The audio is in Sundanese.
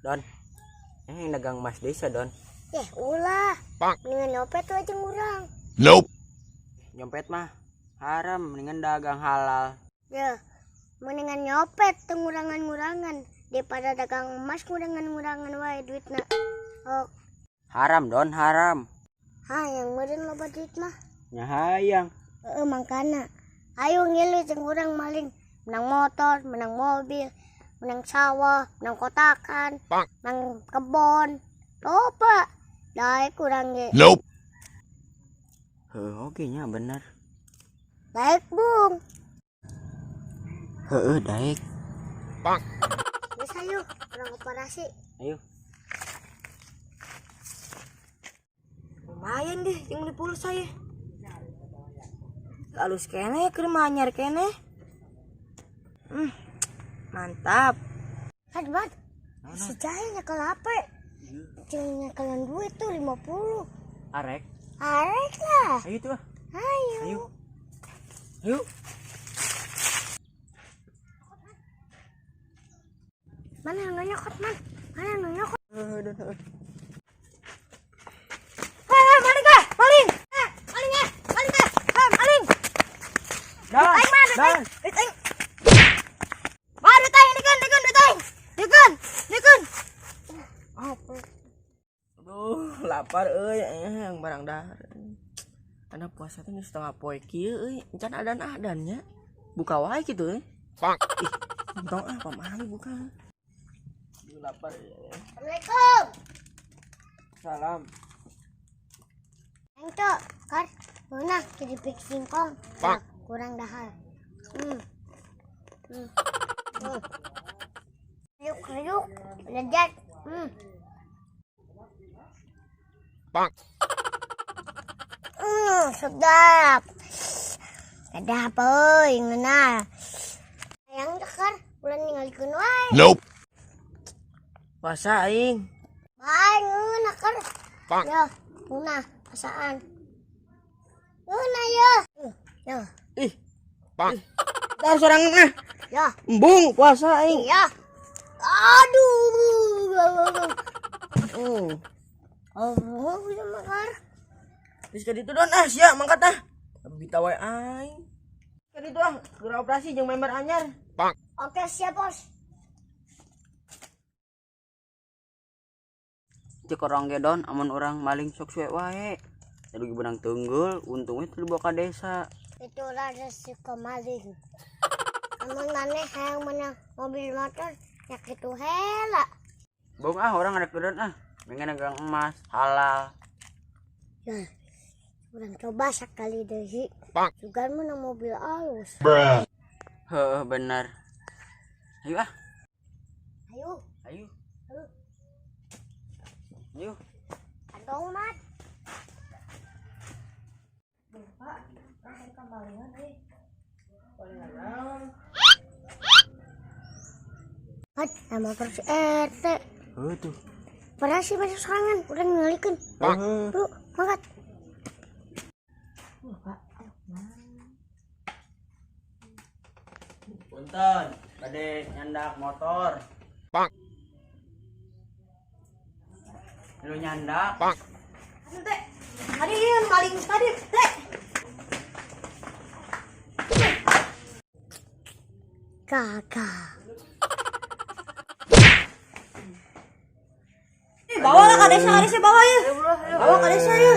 Don. Eh dagang emas desa, Don. Yeh, ulah. Mendingan nyopet tuh aja ngurang. Nope. Nyopet mah haram, mendingan dagang halal. Ya, mendingan nyopet tuh ngurangan-ngurangan daripada dagang emas ngurangan-ngurangan wae duitna. Oh, Haram, Don, haram. ha yang meureun loba duit mah. Nya hayang. Heeh, mangkana. Ayo ngilu jeung urang maling. Menang motor, menang mobil, menang sawah, menang kotakan, menang kebon. Loba. Daek urang ge. Nope. Heuh, oke nya bener. Daek bung. Heeh, daek. Geus ayo, urang operasi. Ayo. Lumayan deh yang beli pulsa ya. Halus kene, keur anyar kene. Mantap. Kan bat. Si Jahil nyekel HP. Jeung nyekelan duit tuh 50. Arek. Arek lah. Ayo tuh. Ayo. Ayo. Ayo. Mana nu nyokot man? Mana nu nyokot? Heuh, Don, heuh. Hei, maling ah, maling. Eh, maling ah, maling ah, eh, maling. Don, Aing mah, duit Don. aing, duit aing. Wah, duit aing, dikeun, dikeun, duit aing. Dikeun, dikeun. Apa? Aduh, lapar euy, yang barang dahar. Karena puasa teh geus setengah poe kieu euy, encan adan-adannya. Buka wae kitu euy. Ih, entong ah pamali buka. Aduh, lapar euy. Assalamualaikum. Salam. Aing tuh, kar, mana keripik singkong. Nah, kurang dahar. Kriuk kriuk, lezat. Sedap. Sedap euy, ngeunah. Hayang teh kar, ulah ningalikeun wae. Nope. Puasa aing. Bae ngeunah kar. Ya, ngeunah pasaan. Ngeunah ya. Ya, Ih. Dar sorangan ah. ya. Embung puasa aing. Ya. Aduh. Oh, bisa makan. Geus ka ditu Don ah, sia mangkat ah. Bita wae aing. Ka ditu ah, geura operasi jeung member anyar. Oke, siap, Bos. Cek orang ge Don, amun urang maling sok suwe wae. Tadi benang tenggel, untungnya teu dibawa ka desa. Itulah resiko maling. Amun maneh hayang menang mobil motor, ya kitu heula. Bong ah, orang ada Don ah. Pengen dagang emas, halal. Ya, urang coba sekali deui. Juga menang mobil alus. Heeh, bener. Ayo ah. Ayo, Ayo. Ayo. Ayo. Kantong mat. Pak, langsung kemalingan euy. Mat, nah motor si RT. Heuh tuh. Operasi masuk serangan, urang ningalikeun. Heeh. Bro, mangkat. Pak, Punten, bade nyandak motor. Lu nyandak. Teh, tadi ini maling tadi, teh. Kakak. Bawa lah ke desa, ke desa bawa ya. Bawa ke desa ya.